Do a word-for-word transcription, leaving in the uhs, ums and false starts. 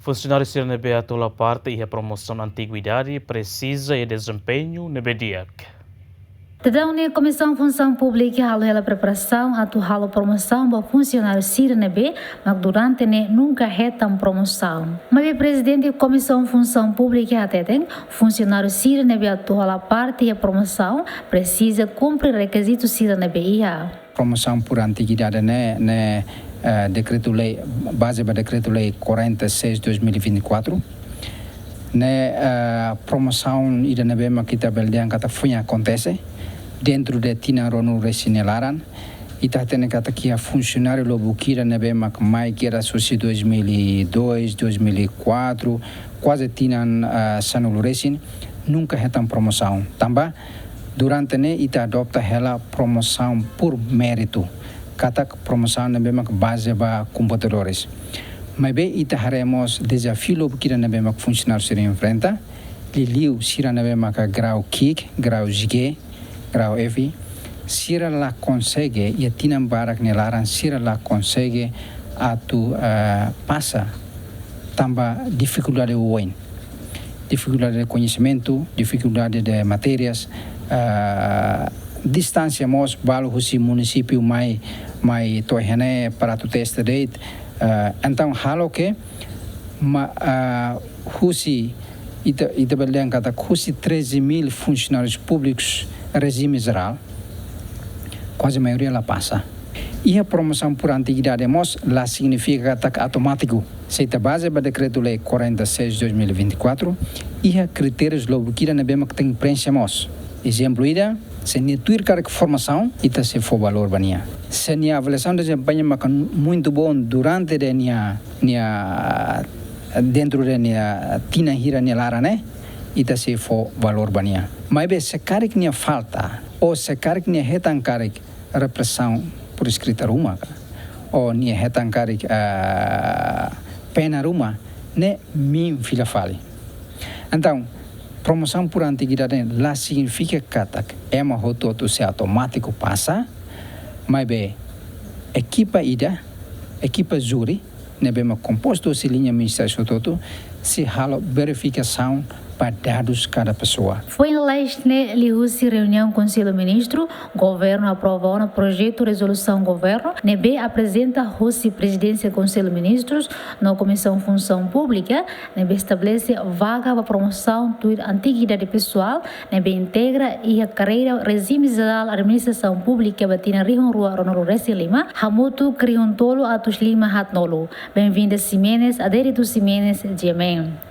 Funsionáriu sira ne'ebé atu hola parte iha promosaun antiguidade presiza iha dezempeñu ne'ebé di'ak. Daudaun ne'e Komisaun Funsaun Públika halo hela preparasaun atu halo promosaun ba funsionáriu sira ne'ebé mak durante ne'e nunka hetan promosaun. Maibé Prezidente Komisaun Funsaun Públika hateten, funsionáriu sira ne'ebé atu hola parte iha promosaun presiza kumpre rekizitu sira ne'ebé iha. Promosaun por antiguidade ne'e, ne'e, eh, dekretu-lei, baze ba dekretu-lei quarenta e seis dois mil e vinte e quatro. Ne'e, eh, promosaun ida ne'ebé mak ita bele dehan katak foin akontese dentro de tinan ruanulu-resin nia laran. Ita hatene katak iha funsionáriu lubuk ida ne'ebé mak mai kedas husi dois mil e dois, dois mil e quatro, kuaze tinan, eh, sanulu-resin, nunka hetan promosaun. Tanba durante ne'e ita adota hela promosaun por méritu, katak promosaun ne'ebé mak baze ba komputadores. Maibé ita haree mós dezafiu lubuk ida ne'ebé mak funsionáriu sira enfrenta, liuliu sira ne'ebé mak grau ki'ik, grau G, grau F, sira la konsege, iha tinan barak nia laran sira la konsege atu, eh, pasa tanba difikuldade oioin. Difikuldade de koñesimentu, difikuldade de matérias, ah, distánsia mós balu husi munisípiu mai, mai to'o iha ne'e para atu testa de'it. Ah, entaun halo ke ma-, ah, husi ita, ita bele dehan katak husi treze mil funsionárius públikus rejime jerál, kuaze maioria la pasa. Iha promosaun por antiguidade mós la signifika katak automátiku. Se ita baze ba dekretu-lei quarenta e seis dois mil e vinte e quatro, iha kritérius lubuk ida ne'ebé mak tenke preenxe mós. Ezemplu ida, se nia tuir karik formasaun, ita sei fó valór ba nia. Se nia avaliasaun de dezempeñu maka muito bom durante de nia, nia, dentro de nia tinan hira nia laran ne'e, ita sei fó valór ba nia. Maibé se karik nia falta, ou se karik nia hetan karik represaun por eskrita ruma ka, ou nia hetan karik, ah, pena ruma, ne'e min fila fali. Entaun, promosaun por antiguidade la signifika katak ema hotu-hotu sei automátiku pasa, maibé ekipa ida, ekipa júri, ne'ebé mak kompostu husi liña ministériu hotu-hotu, sei halo verifikasaun ba dadus kada pesoa. Foin lalais ne'e liuhusi reuniaun Konsellu Ministru, Governu aprova ona projetu rezolusaun Governu ne'ebé aprezenta husi Prezidénsia Konsellu Ministrus no Komisaun Funsaun Públika, ne'ebé estabelese vaga ba promosaun tuir antiguidade pesoál, ne'ebé integra iha kareira rejime jerál administrasaun públika ba tinan rihun rua ruanulu-resin-lima, hamutuk rihun tolu atus lima haatnulu. Benvinda Ximenes, Adérito Ximenes, G M N.